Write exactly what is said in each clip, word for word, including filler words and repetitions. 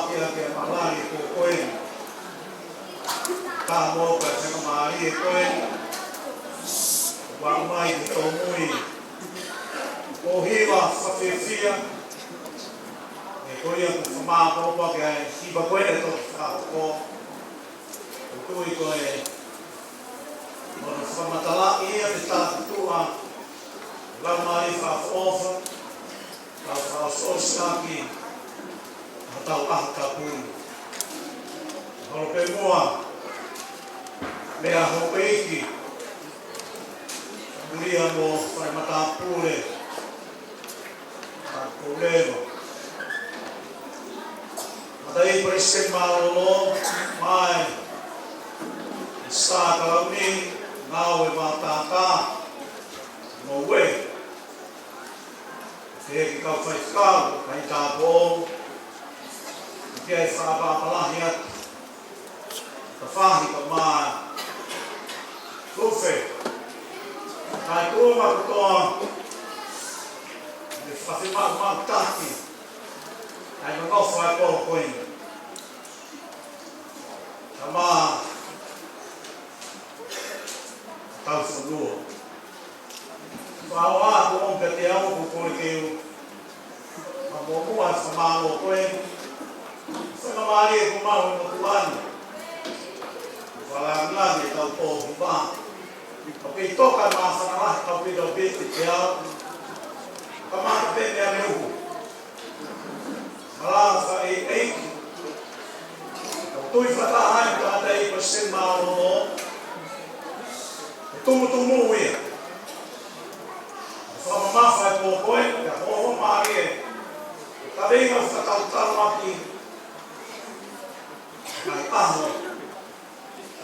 Pea ke malanga ko koe. Ka mo ka se ka mali e koe. Wa mai ke tōmui. Ko hiva fafiefia. E ko ia ko famā ko pa ke ai. Hiva koe e tō fa ko. Ko i koe. Mo na fakamatala ia te tātutua. Lau mai fa fofa. Tau fakaʻosiʻosi ʻaki hotau ʻaho tapu ni. Holo pē muʻa, meʻa houʻeiki, Mulia mo fai matāpule, a ko leva. Mataʻi Palesiteni Mālōlō, mai, Sā Kalauni, Ngāue Mātātā, mo e Ke ki kau faifekau, kai tāpō, ki ai fakapapalahi atu, ka fahi ka mā, tufe, kai kua ma kutoa, ke fafi ma ma taki, kai ma ngau fai polo koini. Ka mā, tau fonua. Faʻo atu ʻo pete au ko kole ke u. Ma mo mua sa mālō koe. Sa ka mālie ko mau e motuani. Falangani e tau pō ki pā. Ka pei toka mā sa ka lahi ka pei tau pete te au. Ka mā ka pete ane uhu. Malanga sa e eiki. Tui fakahai ka ata i ko se mālōlō. E tumutumu ia. Fakamamafa e pō koe, ka hoho mālie. Ka veinga fakatautau ʻaki. Mai ʻaho.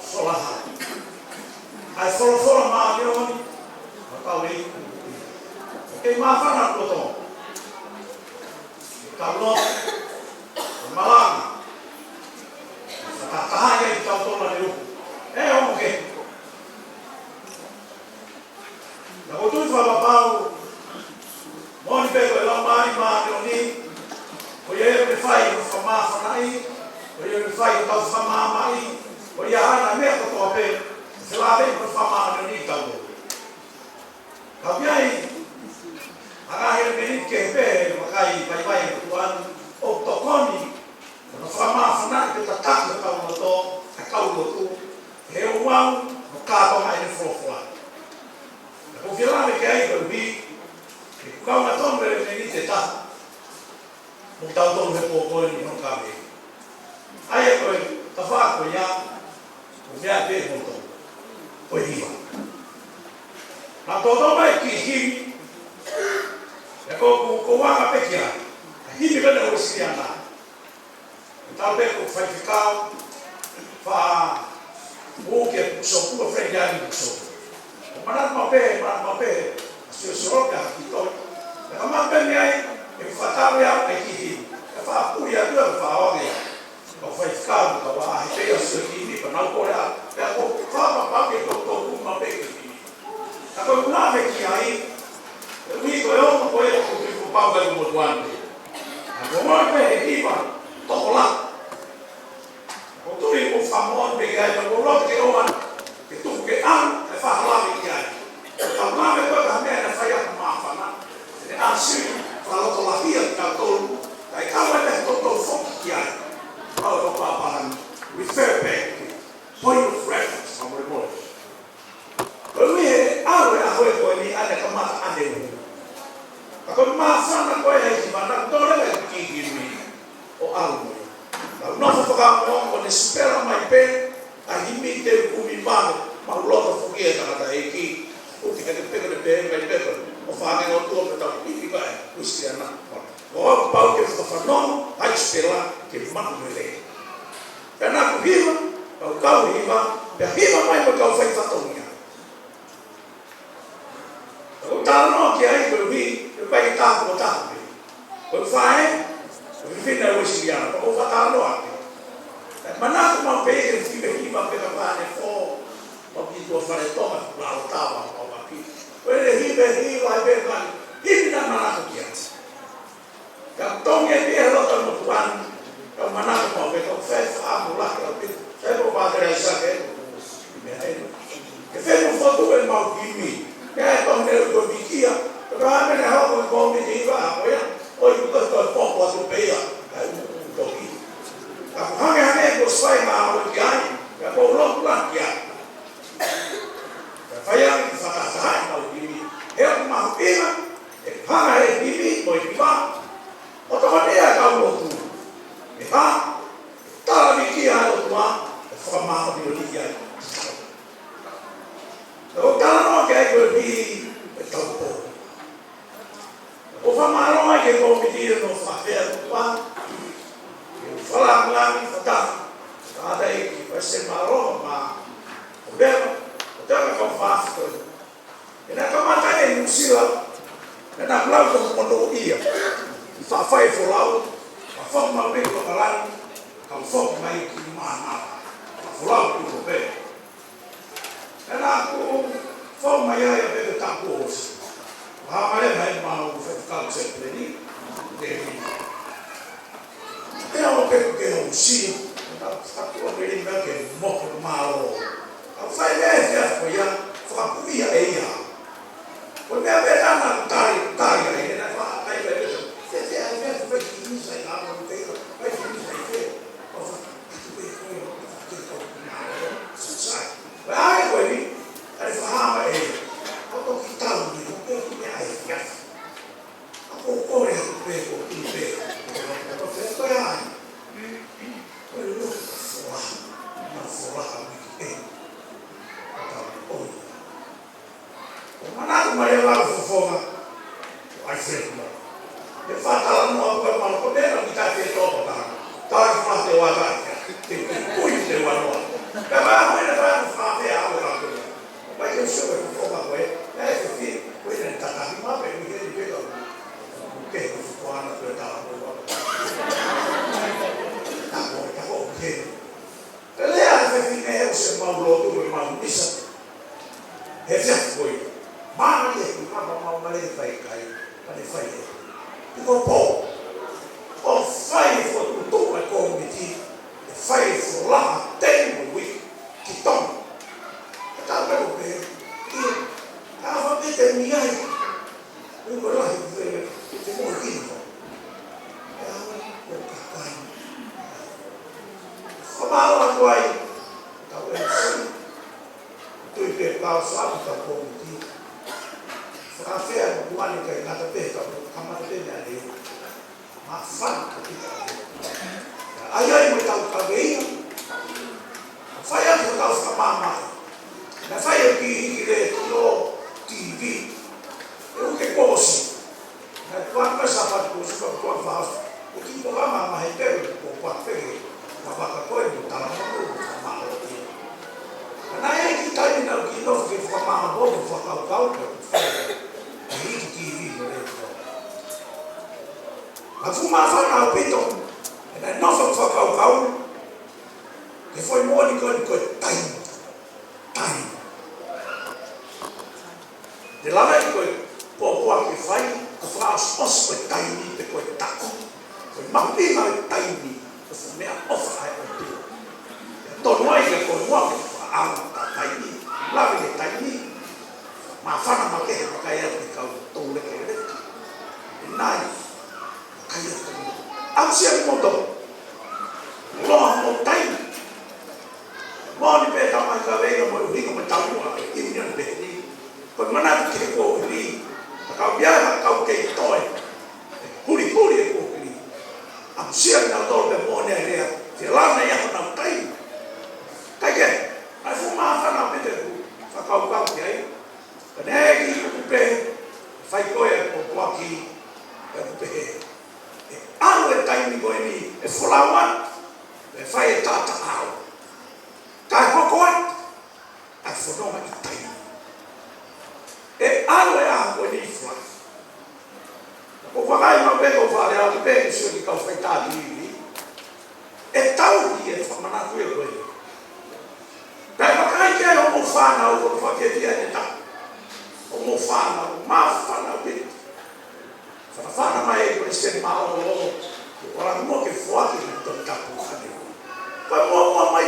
Folaha. ʻAi folofola māʻoniʻoni, ʻo tau e iku. Ke māfana koto. Tau no. Malanga. Fakataha ia i tau tola ni uku. E omo ke. Na ko tui fakapapau, moʻoni pē ko e Laumālie Māʻoniʻoni, ko ia ia ʻoku ne fai ʻo fakamāfanaʻi, ko ia ʻoku ne fai ʻo tau fakamāmaʻi, ko ia ʻa e meʻa kotoa pē, se lave ʻo fakamāʻoniʻoni tau. Ka pea ʻi ai, ʻa e ngaahi ʻelemēniti kehe pē, vakai, vaivai, ʻoku tuʻu ʻoku tokoni, ʻo fakamāfanaʻi pē tataki ʻo kau loto, ʻa e kau lotu, he ʻuau, ʻo kātoa mai e folofola. Ka ko e fie lave ki ai koeʻuhi, ke kau nga tonu ʻelemēniti ʻe taha. Mo tau tonu he pō ko eni mo ka me. ʻA ia ko e, ka fa ko ia, ko mea pē mo tonu. Ko e hiva. Na tō tō mai ki himi, e ko ku, ko wanga pē ki ai. Himi pē ne o si ana. Tau pē ko faifekau, fa, ʻo ke puso, puso fei ia ni puso. Mana ma pē, mana ma pē, sio sio ka ki toi. Ka ma pē ni ai, e fa tau ia, e ki hi. E fa pu ia tu, e fa o ia. Ka faifekau, ka wa, he pē ia sio ki ni, ka nau ko ia, e ko fa ma pa ke to to ma pē ki ni. Ka ko na me ki ai, e ui ko e ono ko e ko ki ko pau ka ko motuan. Ka ko mo pē he hiva, toko la. Ko tui ko fa mo pē ki ai, ka ko lo ke o an, ke tu ke an, e fa la me ki ai. Ka ma me ko ka me na fa ia ma fa na. E a si, fa lo ko la hia ka tolu, ka i ka wa ne to to fo ki ai. Ka o pa pa han, refer back to point of reference, ma mo mo. Ko e ui he ʻaho e ʻaho e ko eni ʻa e kamata ʻa e uhu. Ka ko e māfana ko e hei ki mana tole mai ki himi ʻo ʻalu mai. Ka u nofo fakaongo ko ne sipela mai pē ʻa himi te u kumi mano ma u loto fuki e tangata ʻeiki. ʻUki ka te peko ne pē mai peko ʻo fānge o tuo me tau piki mai Kusiana. ʻO au pau ke fakafanongo ai sipela ke manu mele. Pea naʻa ku hiva, kau kau hiva, pea hiva mai mo kau fai fatongia. Kau talanoa ki ai koeʻuhi, ko e pai taha ko taha pē. Ko e faʻē, ko e fefine Uēsiliana, kau faʻa talanoa ki ai. Pea manako mau pē ke five hiva pē ka fane fō, mau ki tuʻa fale Tonga, lau tava, mau maki. Ko e hive hiva pē mai, hivi na manako ki ai. Ka tongi e pia lo ka mo tuan, ka Manako mau ke tau fai fakaʻamu lahi ʻaupito. Sai pē ko Pātele ʻAisake. Meʻa ē. Ke fai mo fotu ʻemau himi. Meʻa ē tau ne uto vikia. Ko e hā meʻa ne hoko ko e kōmiti hiva ko ia. ʻOi, ko e, ko e popo atu pē ia. Kae uto ki. Ka ko e hangehangē ko e sai ma o ki ai. Ka ko e lotu lahi ki ai. Ka fai ange ki he fakataha ʻemau himi. He ʻoku mahuʻinga, ʻe hanga ʻe he himi, ko e hiva, ʻo tokoni ʻa e kau lotu. ʻE hā, tala vikia ʻa e ʻOtua, ʻe fakamāʻoniʻoni ai. ʻOku ou talanoa ki ai koeʻuhi, ʻe tau pō. ʻOku ou fakamālō ai ki he kōmiti ʻo e nofo fakafeʻao kuo pā. Ke u fakalāngilangi fakataha. Kātaki ke fai se mālō ma o bela, ʻo tala ka fāfito. ʻE na kamata ʻi Nuʻusila, ʻe na lau ko mono ia. ʻI fafai folau, ka fong mau me ko kalani, ka fong mai ki mana. Ka folau ku ko pē. ʻE na ku fong mai ai a pē taku ʻosi. Wa male mai mau fai kau se pleni. Ke ni. Te au ke ke ʻosi. Ka fatu a peli mai ke moko mālō. Ka fai lea e fea ko ia, fakapuʻia ʻe ia. Ko e meʻa pē ʻe na tali, tali ai, ʻe na fakaʻai pē pē. Te te ai pē, fai ki ni sai ka mo te ka, fai ki ni sai pē. Ka fai ki pē ko ia, ka fai ki pē ko ia. Sai. Ko e ʻai ko eni, ʻa e fakahā mai ē. Ko e toki tau ni, ko e meʻa ʻe fea. Ka ko e kole atu pē ko e pē. Ko e pē ko e ai. Ko e loto folaha. Na folaha mi ke. Ka tau ʻoi. Ko e manatu mai e lau fofonga. ʻAi fē mo. He fakatalanoa ko e mana ko e meʻa na mi ta ke tō ko ta. Ta ko te wata. Te kui te wanoa. Ka ma ko e na ka fa fe a ko ka ko. Mai ke sio ko e fofonga ko e. Na e fē. Ko e na tata ni ma pe mi he ni pe ka. Ke ko ko ana ko e tala ko. Ta ko ta ko ke. Pea lea ʻa e fefine ʻo se mau lotu mo e mau misa. He fia fukoi. Mālie ʻi kapa mau male fai kai. Ka ne fai ē. Tuko pō. ʻO fai fotuʻutuʻu ʻa e kōmiti. ʻE fai folaha tei mo wiki. Ki Tonga. Ka tau pē ko pē. Ia. Ka fa pē te mi ai. Uko lahi ʻo fē, te mo kino. ʻE awa ko kakai. Fakamālō atu ai, tau e sui. Tui pē kau sapu tau kōmiti. Fakafea mo kuane kai ngata pē kau kamata pē mea leo. Māfana ka pita. ʻAi ai mo tau kaveia. Fai atu tau fakamāmā. Na fai ʻo ki hiki le tio T V. ʻE uke kosi. Na kuan ka sapa kosi ka kuan fas. ʻO ki ko kama ma he pere ko pa pere. Ka vaka koe mo tala mo ko ma o ki. Na e ki tai na ki no ke fakamāmā mo fakakaukau ko fai. Hiki T V mo le ko. Ka fuʻu māfana ʻaupito. ʻE na nofo fakakaukau. Ke fai moʻoni ko e, ko e taimi. Taimi. Te lava ʻi ko e pōpoaki fai, ka fakaʻosiʻosi ko e taimi pe ko e taʻu. Ko e mahuʻinga e taimi, ko e fuʻu meʻaʻofa ʻa e ʻOtua. Tonu ai ke ko e moa ke fakaʻau ka taimi, lave ke taimi. Māfana ma ke he makai atu ke kau tau leke leke. ʻE nai, makai atu. ʻAusia ki moto. Loa mo taimi. Moʻoni pē tamai ka veina mo e uhinga mo e taumuʻa ʻa e ʻiunioni pehē ni. Ko e manatu ki he kuohili. Ka kau pia ka kau kei toe. Hulihuli e kuohili. ʻAusia ki nau tolo pē moʻoni ʻa e lea. Fia lau na ia ko nau taimi. Kai ke, ʻai fuʻu māfana pē te ku fakakaukau ki ai. Ka ne ki kuku pē, fai ko e pōpoaki, ʻe kuku pē. ʻE ʻalu e taimi ko eni, ʻe folau atu, ʻe fai e taʻataʻa ʻaho. Ka e hoko atu, ʻa e fononga ʻi taimi. ʻE ʻalu e ʻaho ko eni fai. Ko vakai mau pē ko fale au pē ki sio ki kau fai tāki ivi. ʻE tau ki e fakamanatu e koe. Pea vakai ke homo fānau ko fake tia e ta. Homo fānau, ma fānau pē. Fakafana mai e ko e se ma o o. Ko la mo ke foaki na to tapu.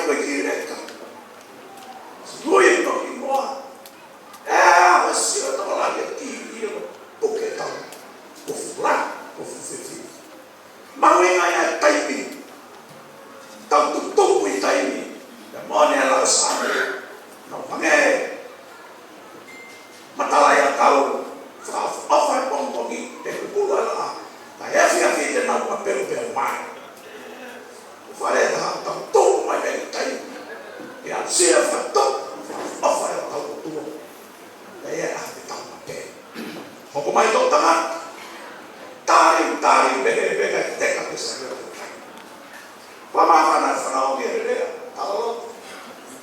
Ko e kiʻi leka. Sui no ki moa. ʻE, ʻa, sio tokolahi e kiʻi ʻilo. Puke tau. Ko fula, ko fufefi. Mahuʻinga ia e taimi. Tau tutupu ʻi taimi. Ia mone ala o Sāme. Nau hangē. Matala ia kau. Fakaʻofoʻofa e pongipongi. Te kupulu ala. Ka e afiafi te nau mapelu pea mai. Fale ta tau tupu mai pea ʻi taimi. Ia sia fa tau. Fakaʻofoʻofa e tau tupu. Ia ia a te tau mapelu. Hoko mai tau tangata. Tali, tali, peke, peke, teka, pesa, peke. Pea ma fana, fana o ke lea, talo.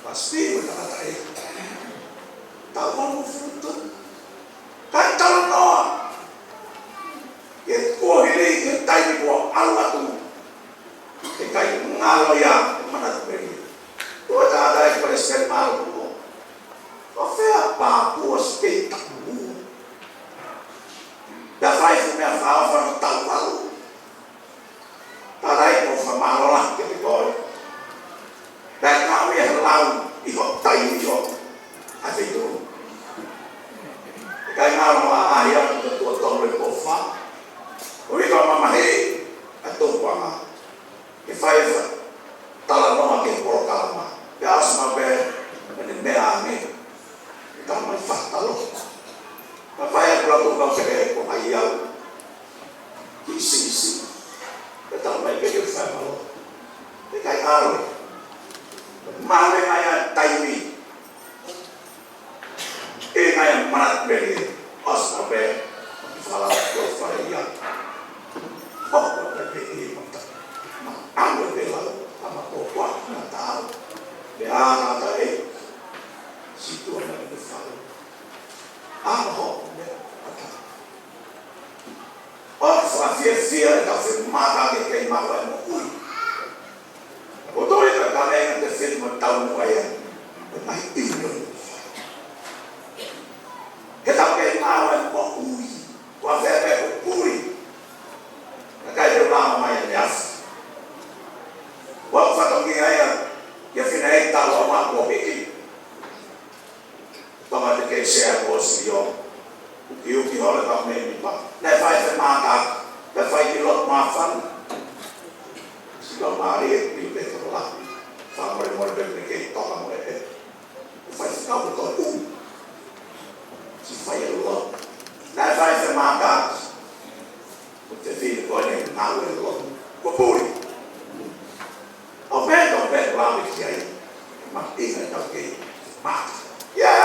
Pasti, mo tangata e. Tau mo futu. Ka talo noa. Ke kuo hili, ke taimi kuo ʻalu atu. Ke kai ngalo ia, mana tu peri. Tua tangata e Palesiteni Malu. Ko fea Papua State taku. Pea fai fu meʻa fakaʻofa no tau valu. Tarai ko fakamālō lahi kiate koe. Pea kau ia he lau ʻi hoʻo taimi ʻo a te tu. Kai ngalo a ia ko tua tau le ko fa. Ko iko mamahi a tō kuanga. Ke fai e fa. Talanoa ki he polokalama. Pea ʻosi maʻu pē, mene meʻa ange. Ke tau mai fakatalo. Ka fai e pula tō kau seke ko hai au. Ki sisi. Ke tau mai pē ke fai malo. Ke kai alo. Male mai a taimi. ʻE ngai a mana pele, ʻosi maʻu pē, ki fala ko fale ia. Hoko pē pē ʻi mata. Ma ʻango pē lau, a ma ko kua, na tau. Pea na ta e, si tua na ke fale. A ma hoko pē, a ta. ʻOku fakafiefia e tau fiemātaaki kei maʻu ai moʻui. ʻO toe ka kame ʻi te fitu mo tau mo ai e mahi ʻi o. He tau kei maʻu ai moʻui. Kua fea pe ko pui. Ka kai te ula mai e afi. Kua fatongia ia. Ia fina e tau a ma ko hiki. Tama te kei sea ko sio. Uki uki hole ka me mi pa. Ne fai te mata. Ne fai ki lo ma fan. Si lo mari e ki te tola. Fa mole mole pe me kei toka mole e. Fai si ka ko to u. Si fai e lo. Ne fai te mata. Ko te fili ko ne ngāue lo. Ko pui. ʻO pē, ʻo pē, lave ki ai. Ma ina tau kei. Ma. Ia.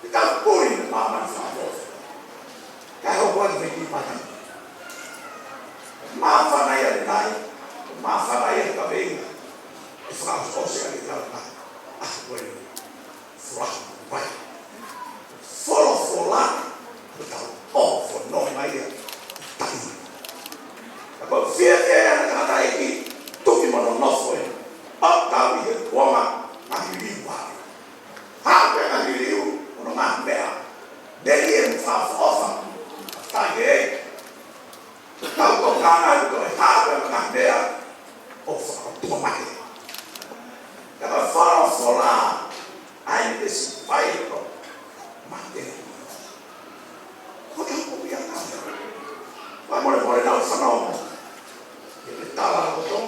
I tau pui, ma ma sa mo. Ka ho wa me ki ma. Ma fa na ia nai. Ma fa na ia ka vei. Fa o se ai ka na. Ah, bueno. Fua, vai. Folofola, ko tau ʻofononga ia, tai. Ka ko fia ke ana tangataʻeiki, tuki mo nonofo e. ʻO tau ʻi he kuonga, ngaahi liliu vale. Hape ngaahi liliu, ono ngaahi meʻa. Neli e mo fakaʻofoʻofa, tai e. Tau ko kana ko e hape ngaahi meʻa, ʻo fakaʻotua mai. Ka ko folofola, ʻa e te si fai ko mate. Ko tau ko ia ka. Wa mole mole nau fanongo. Ke te tala ko tō,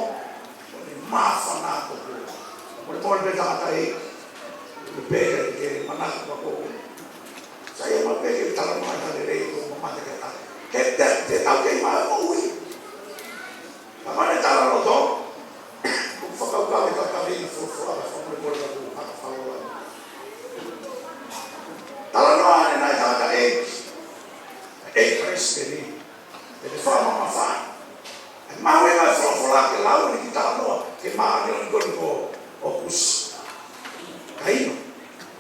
ko ne mafana ko ko. Mole mole pe tangata e. Ke peke ke manako ko ko. Sa ia ma peke tala ma ka le le ko ma mate ka ta. Ke te, te tau ke ma moʻui. Ka mane tala loto, ʻoku fakakaukau e kakawe ʻi folofola ka fakamolemole ka kuo haka falola. Talanoa ʻanenai tangataʻeiki, ʻeiki palesiteni, ʻe te fakamamafa. ʻE mahuʻinga e folofola ke lau ni ki talanoa, ke maʻa ni ʻoni koni ko ʻo kusi. Kaino,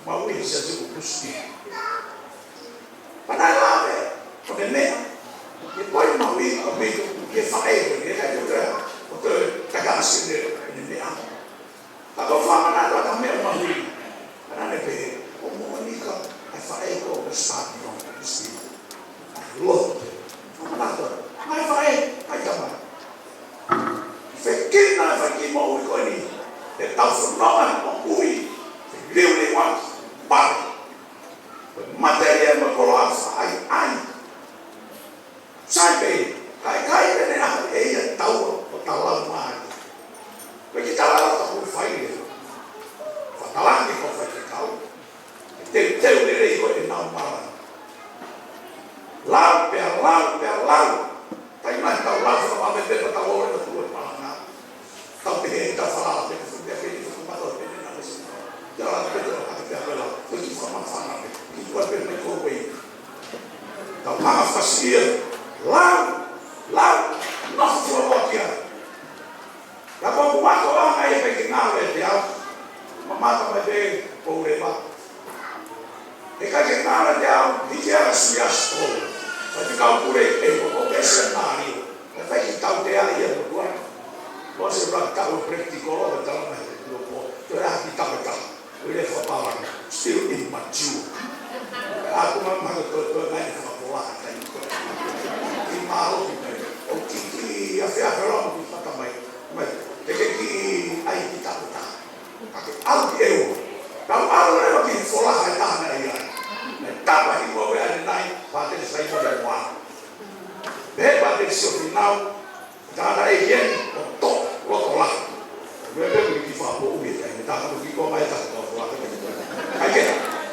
maui he siasi ko kusi. Pana lave, ko te meʻa. Ke poi maui, ʻo mei ko, ke faʻē, ke kai ko te, ko te, ka ka asi ne, ne meʻa. Ka ko fanga na ka meʻa maui. Pana ne pe, ʻo mo ni ka, ai faʻē ko, ko sāpi no, ko si. Ai lo. Fanga na ka, ai faʻē, ai tama. Fekina, fai ki maui ko ni. ʻetau fononga moʻui, liuliuaki, pale. Matelie mo koloa faʻaiʻai. Sai pē, kae ʻikai pē ne ʻaho ʻe ia taua ʻo talamai. Ko e kiʻi tala ʻoku ou fai leva. Fakalangi ko fai ke kau. Teuteu lelei ko e nau malanga. Lau pea lau pea lau. Taimi lahi tau lau fakamāmani pē pea tau ō leva tuʻu he malanga. Tau pehē ʻe tau falala pē, tau pehē pē, tau pehē pē, tau pehē pē, tau pehē pē, tau pehē pē, tau pehē pē, tau pehē pē, tau pehē pē, tau pehē pē, tau pehē pē. Tau hanga fasi ia, lau, lau, nofo fuoloa ki ai. Ka ko ʻeku ako ʻaʻaku ʻikai ke ngalo ʻiate au, mamata mai pē ʻoku ou leva. ʻIkai ke ngalo ʻiate au, hiki ʻa e Siasi Tolu. Faifekau Pule ʻi ʻEua, ʻo pese nā io. Ka ʻikai ke tau te ai ia mo tuai. Mo se rak tau practical ʻo tala mai he tuʻu pō. Toe ʻalu ki tama tama. Uile fakapalani. Still immature. ʻA, ko ma ma ko to to ngai fakapola kai ko. Ki malo ki mai. ʻO ki ki a fea fela mo ki fata mai. Mai. Te ke ki ai ki tama tama. Ka ke ʻalu ki ʻEua. Tau ʻalu leva ki he folaha ʻe taha naʻe ʻi ai. Naʻe tapa hingoa ʻo e ʻanenai, Pātele Saimone Moa. Pehē ʻe Pātele Siofinau, tangataʻeiki eni ʻo toʻo loto lahi. Meʻa pē ʻoku kiʻi fakapoʻuli ʻe taha, meʻa taha ʻoku kiʻi konga ʻe taha ʻoku fua ʻe taha. ʻIkai ke,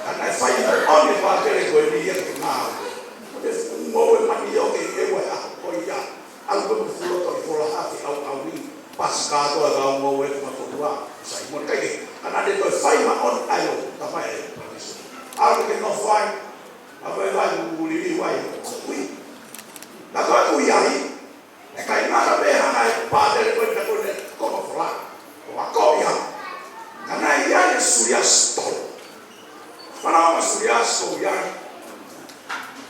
ka naʻe fai moʻoni ʻe Pātele ko eni ia ke ngāue. Ko e fuʻu ngoue manioke ʻi ʻEua he ʻaho ko ia. ʻAlu pē mo e fuʻu loto ʻi folaha ke ʻauʻauni, pasi kātoa e kau ngoue ko Matoʻutuʻa, Saimone, ʻikai ke, ka naʻe toe fai moʻoni ai ʻo tamai e palisi. ʻAlu ke nofo ai, a vai vai, uli li vai, ui. Na ko ʻeku ʻi ai, ʻe kai ngata pē hanga ʻe Pātele ko e ta ko e ko ma fola, ko ako ia. Ka naʻe ʻi ai e Siasi Tolu. Fānau, ma Siasi Tolu ia.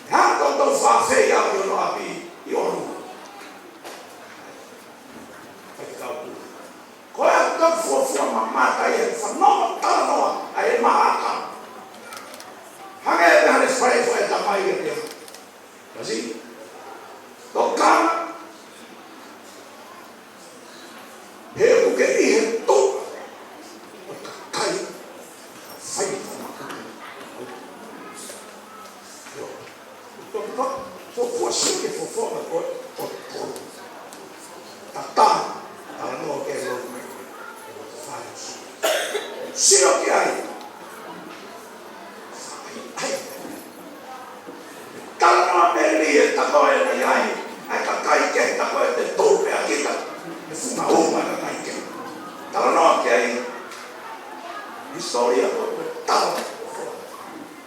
Hanga ʻo tau fafei au ʻi hono ʻapi ʻi ʻolunga. Faifekau Pule. Ko e ʻaku tau fuofua mamata ia he fanongo talanoa ʻa e maaka. Hangē pē hane fai fai tamai ia pea. Kasi. Toka. He ʻoku ke ʻi he tuʻa ʻo e kakai, fai ko ma. Io. Ko, ko, ko, ko, ko, sio ki he fofonga ʻo, ʻo, ʻo. Tatā, talanoa ki ai ʻo mai, ʻo fai. Sio ki ai. Ai, ai. Talanoa melie, ta ko e ʻi ai, ʻa e kakai kehe, ta ko e te tō pē ʻa kita. ʻE funga uma e kakai kehe. Talanoa ki ai. Hisitōlia ko e tala.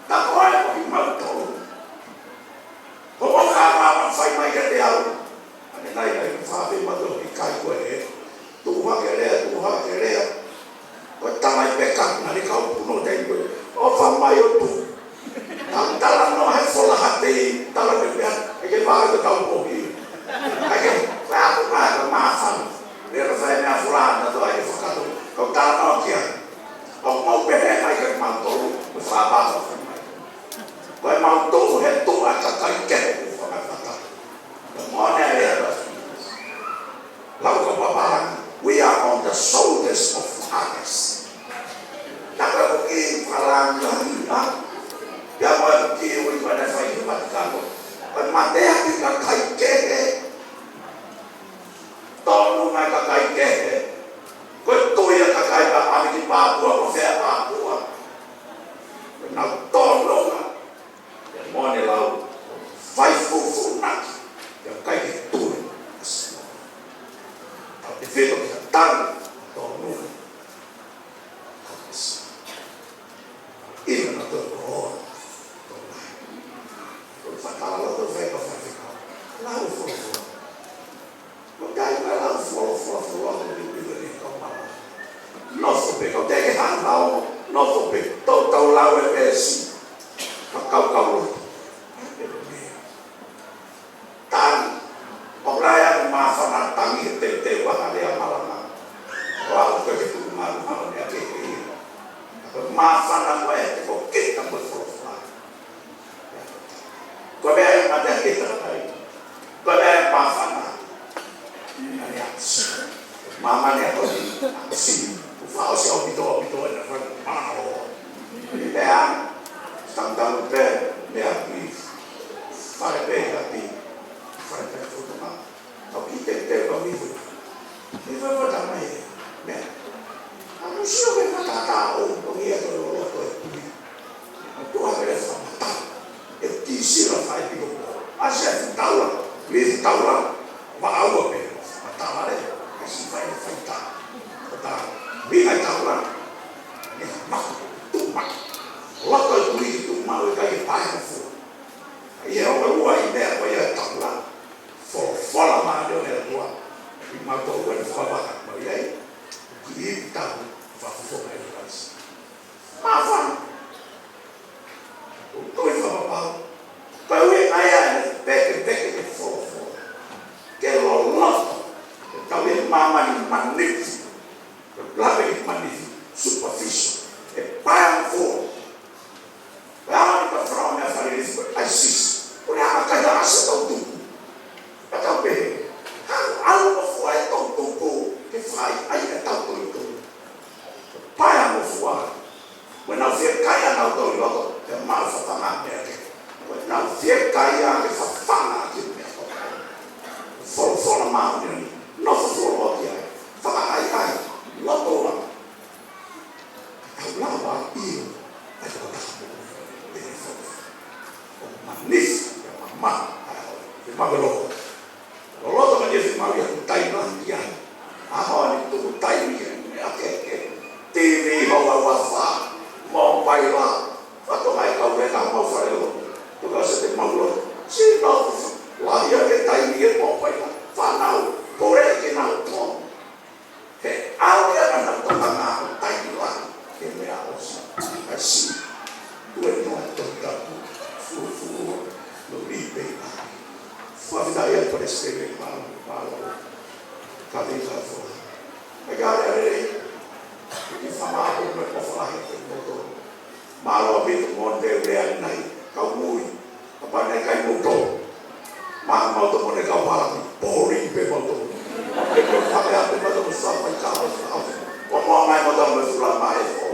Ta ko e ko kimautolu. Ko mau ka ma ma fai mai kiate au. ʻAnenai, ʻanenai, fafei mautolu ʻikai ko e. Tuʻu hake lea, tuʻu hake lea. Ko e tamai peka, naʻe kau puno tei ko e. ʻOfa mai ʻo tuʻu. Tau talanoa he folaha tei, tala pē pea, ʻe ke vale ko tau pohi. ʻAi ke, ko e ʻaku mai ko māfana. Lea ka fai meʻa folaha na to ai ke fakato. Kau talanoa ki ai. ʻOku mau pehē mai ke mau tolu, ko e fāpapa fai mai. Ko e mau tuʻu he tuʻa kakai kehe ʻoku fakafata. Ko e mone lea la. Lau ka papalani, we are on the shoulders of others. Na ka ko ki falanga ia. Pea mo e ki ui mana fai ki Vatikano. Ko e mate ʻa e kakai kehe. Tonu mai kakai kehe. Ko e tui ʻa e kakai pa ami ki Papua, ko fea Papua. Ko e nau tonu mai. Pea mone lau, fai fufunaki, pea ʻikai ke tui. Tau te fito ki ha tau, tonu. Ina na tau ko, ko nai. Ko e fakala lau tau fai ka fai fika. Lau folofola. Ko e kai mai lau folofola, folofola, ko e pipila ni kau mama. Nofo pē, kau te ke hanga lau, nofo pē, tau tau lau e pesi. Ka kau kau loto. Tani, ʻoku lahi ʻaku māfana tangi he teuteu ʻa e lea malanga. Ko au ko e tuku malu hao ni a ke ke ia. Ko e māfana ko e te ko kita mo e folofola. Ko e meʻa ia mate ʻa kita kai. Ko e meʻa ia māfana. Ani atu. Māmani Ko e si, ko e fakaʻosi ʻaupito, ʻaupito ʻena fai mana o. Pea, tangata pē, meʻa ki fale pē, ʻapi, fale pē, foto ma. Tau ki te te ka mi fo. Mi fo fo ta mai, meʻa. A no sio ke fakatātā ʻo, ʻo ia to lo lo to e kui. Tuʻa pele fakamatala. ʻE tisi la fai piko. ʻAsi e taula. Li taula. Vaʻaua pē. Matala le. ʻAsi fai le fai ta. Ko ta. Li kai taula. Ne maku. Tuʻu maku. Loto e kui tuʻu maku e kai e pae ka fua. ʻI he ongo ua ʻi meʻa ko ia taula. Folofola mālie ʻo e ʻOtua. ʻI mātou ua ni fakavaka. Mau i ai. Ki i tahu. Fakafofonga e Kalaisi. Māfana. ʻOku ou fakapapau. Pea ʻoku ʻi ai ʻa e peke, peke ke folofola. Ke loloto. Ke tau ʻi he māmani manifi. Ke lave ʻi he manifi. Superficial. ʻE pae mo fua. Pea ʻalu ka fara meʻa fale ʻi he fua. ʻAi sisi. Ko e ʻakai ʻa se tau tuku. Ka tau pehē. Ka ʻalu mo fua e tau tuku. Ke fai ai e tau tuku. Pae mo fua. Ko ʻenau fiekaia ʻenau tau i loto, ke mau fafanga meʻa ke. Ko ʻenau fiekaia ke fafanga ki he meʻa ko. Folofola māʻoniʻoni, nofo fua ki ai. Fakaʻaiʻai, loto ua. Tau lava ʻio, ai tau taha mo. ʻE folofola. ʻO manisi, ʻe mama, ʻe mama loto. Loloto mai e fiemaʻu ia ʻoku taimi lahi ai. ʻAho ni tuku taimi ia, meʻa kehekehe. T V, houhau ʻa fā, mōpaila. Fatongia e kau leka mau fale lotu. Tuku ʻa se te mau lotu. Sino, lahi ange taimi e mōpaila. Fānau, pule ke nau tō. He ʻalu ia naʻa nau tokanga ʻo taimi lahi ke meʻa ʻosi. ʻAi si, tue noa e Tohi Tapu, fuofua, no lipe ʻa. Fakafetaʻi ʻa e palesiteni mālō, mālō. Ka te ka fo. ʻE ka lea lelei, ke fama ʻo me ko falahi ke moto. Mālō ʻaupito mo te u lea nai, kau mui, kapau naʻe ʻikai mou tō. Mā mau tō mo ne kau hala mi, pōri pē mau tō. Ke tō fale a pē mau tō mo sa mai ka au sa au. ʻO mo mai mau tō mo fula mai e fō.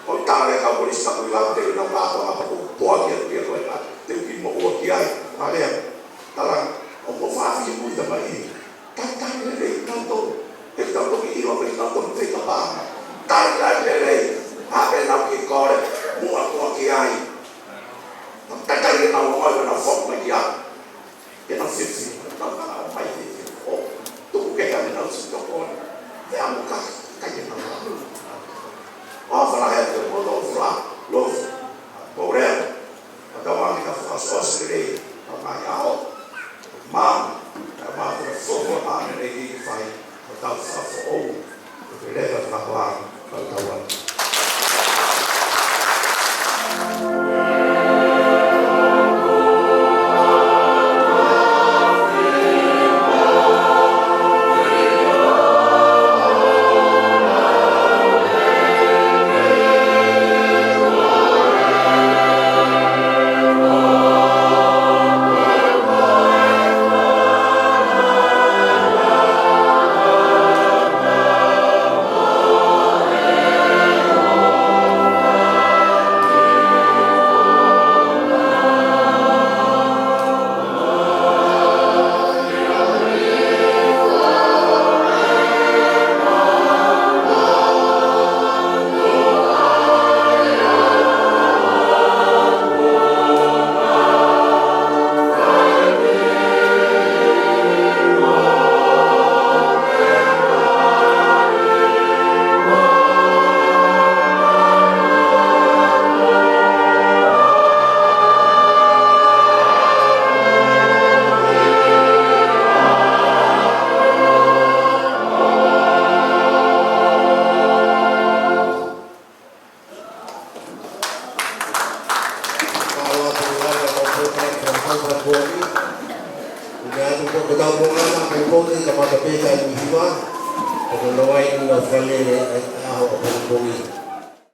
ʻO tale kau polisi ka kui lau te u nau kātoa ka paku poa ki a kui a koe ka, te u ki mo ua ki ai, ma lea. Tala, ʻo mo fāfi mui ta mai. Talitali lelei kinautolu. He kinautolu ʻi loto kinautolu fekapanga. Talitali lelei. Hape nau ki kole. Muʻa muʻa ki ai. Talitali ke nau ʻomai ke nau foki mai ki ai. Ke nau fiefia. Nau kanga ʻomai fiefia. ʻO tuku ke hane nau si tokoni. He amo ka kai ke nau. ʻO fala he te mo tau fala. Lofu. Pōlea. Ka tau ʻalu ka fakaʻosi lelei, ka mai ʻaho. Māmā, ka māmā te fofo ʻa ne lelei ki fai, ka tau fakafoʻou, ka te leva ka hoa, ka tau ʻalu.